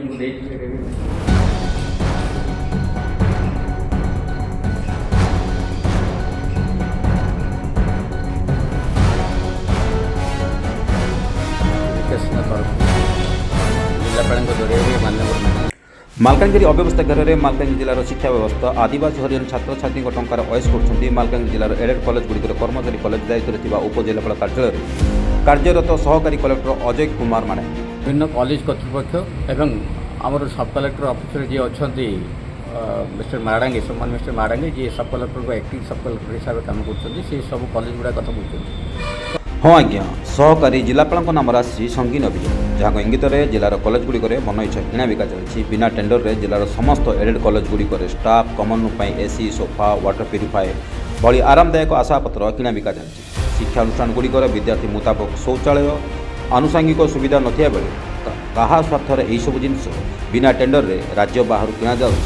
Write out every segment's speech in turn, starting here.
ମୁଁ ଦେଇଛି ସେଇଟା ବି। ବିକାଶ ସେନା ତରଫରୁ ଜିଲ୍ଲାପାଳଙ୍କ ଜରିଆରେ ମାନ୍ୟବର ମାଲକାନଗିରି ଅବ୍ୟବସ୍ଥା ଘେରରେ ମାଲକାନଗିରି ଜିଲ୍ଲାର ଶିକ୍ଷା ବ୍ୟବସ୍ଥା। ଆଦିବାସୀ ହରିଜନ ଛାତ୍ରଛାତ୍ରୀଙ୍କ ଟଙ୍କାରେ ଅଏସ କରୁଛନ୍ତି ମାଲକାନଗିରି ଜିଲ୍ଲାର ଏଡେଡ୍ କଲେଜଗୁଡ଼ିକର କର୍ମଚାରୀ। କଲେଜ ଦାୟିତ୍ୱରେ ଥିବା ଉପଜିଲ୍ଲାପାଳ କାର୍ଯ୍ୟାଳୟରେ କାର୍ଯ୍ୟରତ ସହକାରୀ କଲେକ୍ଟର ଅଜୟ କୁମାର ମାଡେ। ବିଭିନ୍ନ କଲେଜ କର୍ତ୍ତୃପକ୍ଷ ଏବଂ ଆମର ସବ୍ କଲେକ୍ଟର ଅଫିସରେ ଯିଏ ଅଛନ୍ତି ମିଷ୍ଟର ମାଡ଼ାଙ୍ଗେ, ସମ୍ମାନ ମିଷ୍ଟର ମାଡ଼ାଙ୍ଗେ, ଯିଏ ସବ୍ କଲେକ୍ଟରଙ୍କ ଆକ୍ଟିଂ ସବ୍ କଲେକ୍ଟର ହିସାବରେ କାମ କରୁଛନ୍ତି, ସେ ସବୁ କଲେଜ ଗୁଡ଼ା କଥା ବୁଝୁଛନ୍ତି। ହଁ ଆଜ୍ଞା, ସହକାରୀ ଜିଲ୍ଲାପାଳଙ୍କ ନାମରେ ଆସିଛି ସଙ୍ଗୀନ ଅଭିଯୋଗ, ଯାହାଙ୍କ ଇଙ୍ଗିତରେ ଜିଲ୍ଲାର କଲେଜଗୁଡ଼ିକରେ ମନଇଚ୍ଛା କିଣାବିକା ଚାଲିଛି। ବିନା ଟେଣ୍ଡରରେ ଜିଲ୍ଲାର ସମସ୍ତ ଏଡେଡ୍ କଲେଜଗୁଡ଼ିକରେ ଷ୍ଟାଫ୍ କମନ୍ ରୁମ୍ ପାଇଁ ଏସି, ସୋଫା, ୱାଟର ପ୍ୟୁରିଫାଏ ଭଳି ଆରାମଦାୟକ ଆସବାବପତ୍ର କିଣାବିକା ଚାଲିଛି। ଶିକ୍ଷାନୁଷ୍ଠାନଗୁଡ଼ିକର ବିଦ୍ୟାର୍ଥୀ ମୁତାବକ ଶୌଚାଳୟ, ଆନୁଷାଙ୍ଗିକ ସୁବିଧା ନଥିବା ବେଳେ କାହା ସ୍ୱାର୍ଥରେ ଏହିସବୁ ଜିନିଷ ବିନା ଟେଣ୍ଡରରେ ରାଜ୍ୟ ବାହାରୁ କିଣାଯାଉଛି?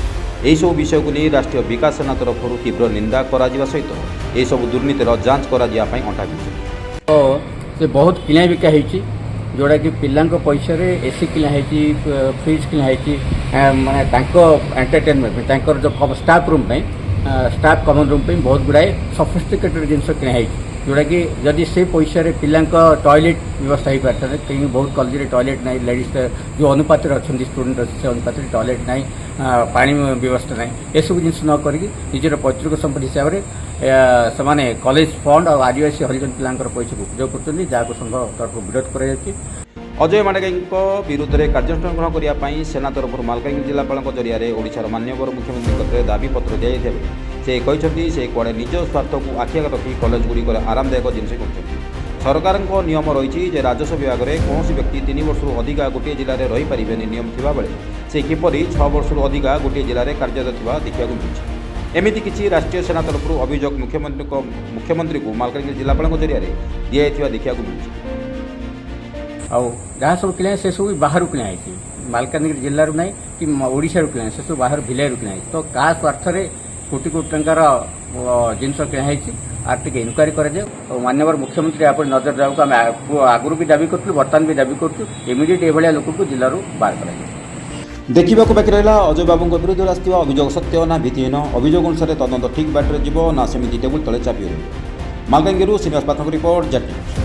ଏହିସବୁ ବିଷୟକୁ ନେଇ ରାଷ୍ଟ୍ରୀୟ ବିକାଶ ସେନା ତରଫରୁ ତୀବ୍ର ନିନ୍ଦା କରାଯିବା ସହିତ ଏହିସବୁ ଦୁର୍ନୀତିର ଯାଞ୍ଚ କରାଯିବା ପାଇଁ ଅଣ୍ଟା ଭିଡ଼ିଛନ୍ତି। ତ ସେ ବହୁତ କିଣା ବିକା ହେଇଛି, ଯେଉଁଟାକି ପିଲାଙ୍କ ପଇସାରେ ଏସି କିଣା ହେଇଛି, ଫ୍ରିଜ୍ କିଣା ହେଇଛି, ମାନେ ତାଙ୍କ ଏଣ୍ଟରଟେନମେଣ୍ଟ ପାଇଁ, ତାଙ୍କର ଯେଉଁ ଷ୍ଟାଫ୍ ରୁମ୍ ପାଇଁ, ଷ୍ଟାଫ୍ କମନ୍ ରୁମ୍ ପାଇଁ ବହୁତ ଗୁଡ଼ାଏ ସଫିଷ୍ଟିକେଟେଡ୍ ଜିନିଷ କିଣା ହେଇଛି, ଯେଉଁଟାକି ଯଦି ସେ ପଇସାରେ ପିଲାଙ୍କ ଟଏଲେଟ୍ ବ୍ୟବସ୍ଥା ହେଇପାରିଥାନ୍ତା। କାହିଁକି ବହୁତ କଲେଜରେ ଟଏଲେଟ୍ ନାହିଁ। ଲେଡ଼ିଜ୍ ଯେଉଁ ଅନୁପାତରେ ଅଛନ୍ତି, ଷ୍ଟୁଡେଣ୍ଟ ଅଛି, ସେ ଅନୁପାତରେ ଟଏଲେଟ୍ ନାହିଁ, ପାଣି ବ୍ୟବସ୍ଥା ନାହିଁ। ଏସବୁ ଜିନିଷ ନ କରିକି ନିଜର ପୈତୃକ ସମ୍ପତ୍ତି ହିସାବରେ ସେମାନେ କଲେଜ ଫଣ୍ଡ ଆଉ ଆଦିବାସୀ ହରିଜନ ପିଲାଙ୍କର ପଇସାକୁ ଉପଯୋଗ କରୁଛନ୍ତି, ଯାହାକୁ ସଂଘ ତରଫରୁ ବିରୋଧ କରାଯାଉଛି। ଅଜୟ ମାଡାଙ୍ଗେଙ୍କ ବିରୁଦ୍ଧରେ କାର୍ଯ୍ୟାନୁଷ୍ଠାନ ଗ୍ରହଣ କରିବା ପାଇଁ ସେନା ତରଫରୁ ମାଲକାନଗିରି ଜିଲ୍ଲାପାଳଙ୍କ ଜରିଆରେ ଓଡ଼ିଶାର ମାନ୍ୟବର ମୁଖ୍ୟମନ୍ତ୍ରୀଙ୍କ ନିକଟରେ ଦାବିପତ୍ର ଦିଆଯାଇଥିବା ବେଳେ ସେ କହିଛନ୍ତି, ସେ କୁଆଡ଼େ ନିଜ ସ୍ୱାର୍ଥକୁ ଆଖି ଆଗରେ ରଖି କଲେଜଗୁଡ଼ିକରେ ଆରାମଦାୟକ ଜିନିଷ କିଣୁଛନ୍ତି। ସରକାରଙ୍କ ନିୟମ ରହିଛି ଯେ ରାଜସ୍ୱ ବିଭାଗରେ କୌଣସି ବ୍ୟକ୍ତି 3 ବର୍ଷରୁ ଅଧିକା ଗୋଟିଏ ଜିଲ୍ଲାରେ ରହିପାରିବେନି ନିୟମ ଥିବାବେଳେ ସେ କିପରି 6 ବର୍ଷରୁ ଅଧିକା ଗୋଟିଏ ଜିଲ୍ଲାରେ କାର୍ଯ୍ୟରତ ଥିବା ଦେଖିବାକୁ ମିଳୁଛି। ଏମିତି କିଛି ରାଷ୍ଟ୍ରୀୟ ସେନା ତରଫରୁ ଅଭିଯୋଗ ମୁଖ୍ୟମନ୍ତ୍ରୀଙ୍କୁ ମାଲକାନଗିରି ଜିଲ୍ଲାପାଳଙ୍କ ଜରିଆରେ ଦିଆଯାଇଥିବା ଦେଖିବାକୁ ମିଳୁଛି। ଆଉ ଯାହା ସବୁ କିଣା, ସେସବୁ ବି ବାହାରୁ କିଣା ହେଇଛି, ମାଲକାନଗିରି ଜିଲ୍ଲାରୁ ନାହିଁ କି ଓଡ଼ିଶାରୁ କିଣା, ସେସବୁ ବାହାରୁ ଭିଲାଇରୁ କିଣା ହେଇଛି। ତ କାହା ସ୍ୱାର୍ଥରେ କୋଟି କୋଟି ଟଙ୍କାର ଜିନିଷ କିଣା ହେଇଛି, ଆଉ ଟିକେ ଇନକ୍ୱାରି କରାଯାଉ। ଆଉ ମାନ୍ୟବର ମୁଖ୍ୟମନ୍ତ୍ରୀ ଆପଣ ନଜର ଦେବାକୁ ଆମେ ଆଗରୁ ବି ଦାବି କରୁଥିଲୁ, ବର୍ତ୍ତମାନ ବି ଦାବି କରୁଛୁ। ଇମିଡ଼ିଏଟ୍ ଏଭଳିଆ ଲୋକଙ୍କୁ ଜିଲ୍ଲାରୁ ବାହାର କରାଯାଉ। ଦେଖିବାକୁ ବାକି ରହିଲା, ଅଜୟ ବାବୁଙ୍କ ବିରୁଦ୍ଧରେ ଆସିଥିବା ଅଭିଯୋଗ ସତ୍ୟ ନା ଭିତ୍ତିହୀନ। ଅଭିଯୋଗ ଅନୁସାରେ ତଦନ୍ତ ଠିକ୍ ବାଟରେ ଯିବ ନା ସେମିତି ଟେବୁଲ ତଳେ ଚାପି ରହିବ। ମାଲକାନଗିରିରୁ ଶ୍ରୀନିବାସ ପାତ୍ରଙ୍କ ରିପୋର୍ଟ, ଜେଟ୍ ନ୍ୟୁଜ୍।